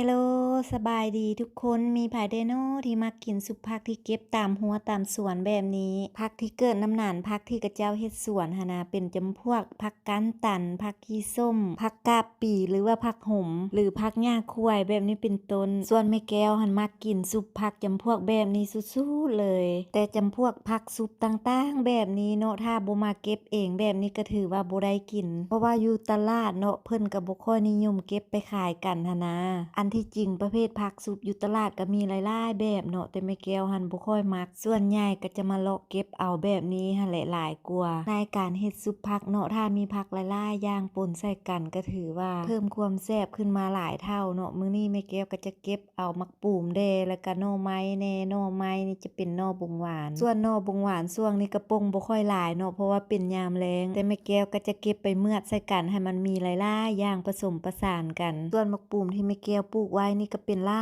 ຮັລໂຫຼ ສະບາຍດີທຸກຄົນ, ມີໃຜແດ່ນໍທີ່ມັກກິນຊຸບຜັກທີ່ເກັບຕາມຮົ້ວຕາມສວນແບບນີ້? ຜັກທີ່ເກີດນຳນານ, ຜັກທີ່ເຂົາເຈົ້າເຮັດສວນຫັ້ນນະ, ເປັນຈຳພວກຜັກກ້ານຕັນ, ຜັກຂີ້ສົ້ມ, ຜັກກາບປີ ຫຼືວ່າຜັກຫົມ ຫຼືຜັກຫຍ້າຄວາຍແບບນີ້ເປັນຕົ້ນ. ສ່ວນແມ່ແກ້ວຫັ້ນມັກກິນຊຸບຜັກຈຳພວກແບບນີ້ສຸດໆເລີຍ. ແຕ່ຈຳພວກຜັກຊຸບຕ່າງໆແບບນີ້ເນາະ, ຖ້າບໍ່ມາເກັບ ເອງແບບນີ້ກໍຖືວ່າບໍ່ໄດ້ກິນ, ເພາະວ່າຢູ່ຕະຫຼາດເນາະ ເພິ່ນກໍບໍ່ຄ່ອຍນິຍົມເກັບໄປຂາຍກັນຫັ້ນນາ. ອັນທີ່ຈິງປະເພດຜັກຊຸບຢູ່ຕະຫຼາດກໍມີຫຼາຍໆແບບເນາະ, ແຕ່ແມ່ແກ້ວຫັ້ນບໍ່ຄ່ອຍມັກ, ສ່ວນໃຫຍ່ກໍຈະມາເລາະເກັບເອົາແບບນີ້ຫັ້ນແຫຼະຫຼາຍກວ່າ. ໃນການເຮັດຊຸບຜັກເນາະ ຖ້າມີຜັກຫຼາຍໆຢ່າງປົນໃສ່ກັນ ກໍຖືວ່າເພີ່ມຄວາມແຊບຂຶ້ນມາຫຼາຍເທົ່າເນາະ. ມື້ນີ້ແມ່ແກ້ວກໍຈະເກັບ ເອົາໝາກປູມແດ່ ແລ້ວກະໜໍ່ໄມ້ແດ່, ໜໍ່ໄມ້ນີ້ຈະເປັນໜໍ່ບົງຫວານ, ສ່ວນໜໍ່ບົງຫວານຊ່ວງນີ້ກະປົ່ງບໍ່ຄ່ອຍຫຼາຍເນາະ ເພາະວ່າເປັນຍາມແລ້ງ, ແຕ່ແມ່ແກ້ວກະຈະເກັບໄປເໝືອດໃສ່ກັນໃຫ້ມັນມີຫຼາຍໆຢ່າງປະສົມປະສານກັນ. ສ່ວນໝາກປູມທີ່ແມ່ແກ້ວປູກໄວ້ນີ້ກະເປັນຫຼ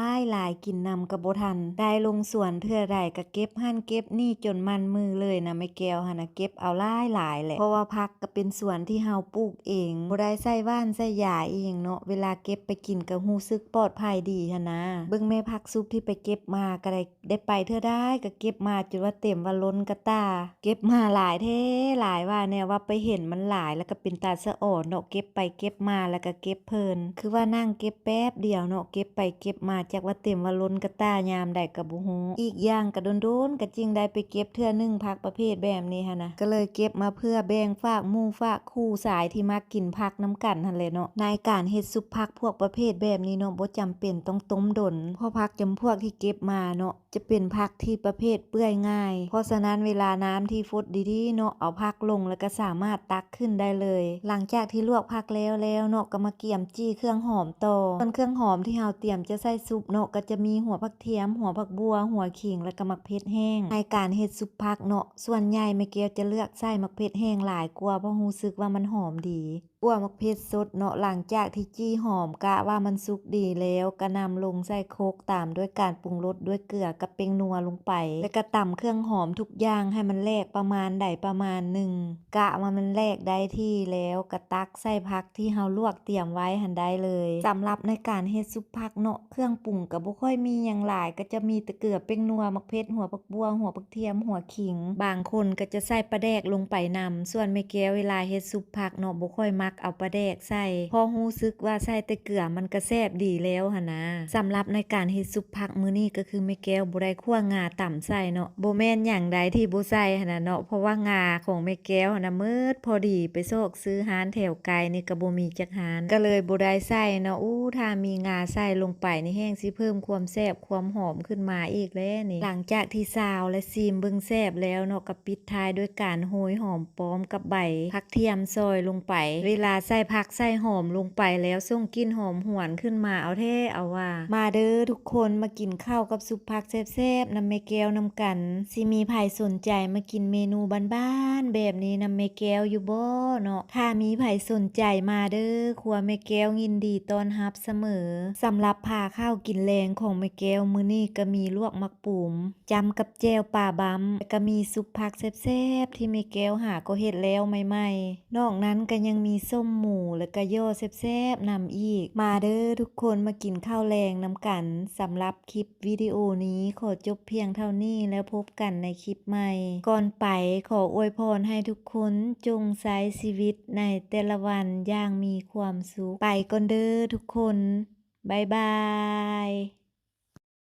າຍໆ ກິນນຳກະບໍ່ທັນ, ໄດ້ລົງສວນເທື່ອໃດກະເກັບຫັ້ນເກັບນີ້ຈົນໝັ້ນມືເລີຍນະ. ແມ່ແກ້ວຫັ້ນນະເກັບເອົາຫຼາຍໆແຫຼະ ເພາະວ່າຜັກກະເປັນສວນທີ່ເຮົາປູກເອງ, ບໍ່ໄດ້ໃສ່ຫວ່ານໃສ່ຢາອີ່ຫຍັງເນາະ, ເວລາເກັບ ໄປກິນກະຮູ້ສຶກປອດໄພດີຫັ້ນນາ. ເບິ່ງແມ້ຜັກຊຸບທີ່ໄປເກັບມາກະໄດ້ ໄດ້ໄປເທື່ອໃດກະເກັບມາຈົນວ່າເຕັມວ່າລົ້ນກະຕ່າ, ເກັບມາຫຼາຍແທ້ຫຼາຍວ່າແນວວ່າໄປເຫັນມັນຫຼາຍ ແລ້ວກະເປັນຕາສະອອນເນາະ, ເກັບໄປເກັບມາແລ້ວກະເກັບເພີນ, ຄືວ່ານັ່ງເກັບແປັບດຽວເນາະ, ເກັບໄປເກັບມາຈັກວ່າເຕັມວ່າລົ້ນກະຕ່າຍາມໃດກະບໍ່ຮູ້. ອີກຢ່າງກະດົນໆກະຈຶ່ງໄດ້ໄປເກັບເທື່ອໜຶ່ງ ຜັກປະເພດແບບນີ້ຫັ້ນນະ, ກະເລີຍເກັບມາເພື່ອແບ່ງຝາກໝູ່ຝາກ ຄູ່ສາຍທີ່ມັກກິນຜັກນຳກັນຫັ້ນແຫຼະເນາະ. ໃນການເຮັດຊຸບຜັກພວກປະເພດແບບນີ້ເນາະ ບໍ່ຈຳເປັນຕ້ອງຕົ້ມດົນ, ເພາະຜັກຈຳພວກທີ່ເກັບມາເນາະ ຈະເປັນຜັກທີ່ປະເພດເປື່ອຍງ່າຍ, ເພາະສະນັ້ນເວລານ້ຳທີ່ຟົດດີໆເນາະ ເອົາຜັກລົງແລ້ວກະສາມາດຕັກຂຶ້ນໄດ້ເລີຍ. ຫຼັງຈາກທີ່ລວກຜັກແລ້ວແລ້ວເນາະ ກະມາກຽມຈີ່ເຄື່ອງຫອມຕໍ່. ສ່ວນເຄື່ອງຫອມທີ່ເຮົາຕຽມຈະໃສ່ຊຸບເນາະ ກະຈະມີຫົວຜັກທຽມ, ຫົວຜັກບົ່ວ, ຫົວຂິງ ແລ້ວກະໝາກເຜັດແຫ້ງ. ໃນການເຮັດຊຸບຜັກເນາະ ສ່ວນໃຫຍ່ແມ່ແກ້ວຈະເລືອກໃສ່ໝາກເຜັດແຫ້ງຫຼາຍກວ່າ ເພາະຮູ້ສຶກວ່າມັນຫອມດີ. ຂົ້ວໝາກເຜັດສົດເນາະ ຫຼັງຈາກທີ່ຈີ່ຫອມກະວ່າມັນສຸກດີແລ້ວ ກະນຳລົງໃສ່ຄົກ ຕາມດ້ວຍການປຸງລົດດ້ວຍເກືອກັບແປ້ງນົວລົງໄປ ແລ້ວກະຕຳເຄື່ອງຫອມທຸກຢ່າງໃຫ້ມັນແຫຼກປະມານໃດປະມານໜຶ່ງ ກະວ່າມັນແຫຼກໄດ້ທີ່ແລ້ວ ກະຕັກໃສ່ຜັກທີ່ເຮົາລວກຕຽມໄວ້ຫັ້ນໄດ້ເລີຍ. ສຳລັບໃນການເຮັດຊຸບຜັກເນາະ ເຄື່ອງປຸງກະບໍ່ຄ່ອຍມີຫຍັງຫຼາຍ, ກະຈະມີແຕ່ເກືອ, ແປ້ງນົວ, ໝາກເຜັດ, ຫົວຜັກບົ່ວ, ຫົວຜັກທຽມ, ຫົວຂິງ, ບາງຄົນກະຈະໃສ່ປາແດກລົງໄປນຳ. ສ່ວນແມ່ແກ້ວເວລາເຮັດຊຸບຜັກເນາະ ບໍ່ຄ່ອຍມັກເອົາປາແດກໃສ່ ເພາະຮູ້ສຶກວ່າໃສ່ແຕ່ເກືອມັນກະແຊບດີແລ້ວຫັ້ນນາ. ສຳລັບໃນການເຮັດຊຸບຜັກມື້ນີ້ກະຄືແມ່ແກ້ວບໍ່ໄດ້ຂົ້ວງາຕຳໃສ່ເນາະ, ບໍ່ແມ່ນຫຍັງໃດທີ່ບໍ່ໃສ່ຫັ້ນນະເນາະ, ເພາະວ່າງາຂອງແມ່ແກ້ວຫັ້ນນະໝົດພໍດີ, ໄປຊອກ ຊື້ຮ້ານແຖວໄກນີ້ກະບໍ່ມີຈັກຮ້ານ ກະເລີຍບໍ່ໄດ້ໃສ່ເນາະ. ອູ້ ຖ້າມີງາໃສ່ລົງໄປນີ້ແຮ່ງຊິເພີ່ມຄວາມແຊບຄວາມຫອມຂຶ້ນມາອີກແລ້ວນີ້. ຫຼັງຈາກທີ່ຊາວ ແລະ ຊີມເບິ່ງແຊບແລ້ວເນາະ ກະປິດທ້າຍດ້ວຍການໂຮຍຫອມປ້ອມກັບໃບຜັກທຽມຊອຍລົງໄປ. ເວລາໃສ່ຜັກໃສ່ຫອມລົງໄປແລ້ວ ສົ່ງກິ່ນຫອມຫວນຂຶ້ນມາເອົາແທ້ເອົາວ່າ. ມາເດີທຸກຄົນ ມາກິນເຂົ້າກັບຊຸບຜັກແຊບໆນຳແມ່ແກ້ວນຳກັນ. ຊິມີໃຜສົນໃຈມາກິນເມນູບ້ານໆແບບນີ້ນຳແມ່ແກ້ວຢູ່ບໍ່ເນາະ? ຖ້າມີໃຜສົນໃຈມາເດີ, ຄົວແມ່ແກ້ວຍິນດີຕ້ອນຮັບສະເໝີ. ສຳລັບພາເຂົ້າກິນແລງຂອງແມ່ແກ້ວມື້ນີ້ກະມີລວກໝາກປູມ ຈ້ຳກັບແຈ່ວປາບຳ ແລະກະມີຊຸບຜັກແຊບໆທີ່ແມ່ແກ້ວຫາກໍເຮັດແລ້ວໃໝ່ໆ. ນອກນັ້ນກະຍັງມີສົ້ມໝູ ແລະກະຍໍ້ແຊບໆນຳອີກ. ມາເດີທຸກຄົນ ມາກິນເຂົ້າແລງນຳກັນ. ສຳລັບ ຄລິບວິດີໂອນີ້ຂໍຈົບພຽງເທົ່ານີ້ ແລ້ວພົບກັນໃນຄລິບໃໝ່. ກ່ອນໄປ ຂໍອວຍພອນໃຫ້ທຸກຄົນຈົ່ງໃຊ້ຊີວິດໃນແຕ່ລະວັນຢ່າງມີຄວາມສຸກ. ໄປກ່ອນເດີທຸກຄົນ. ບາຍບາຍ.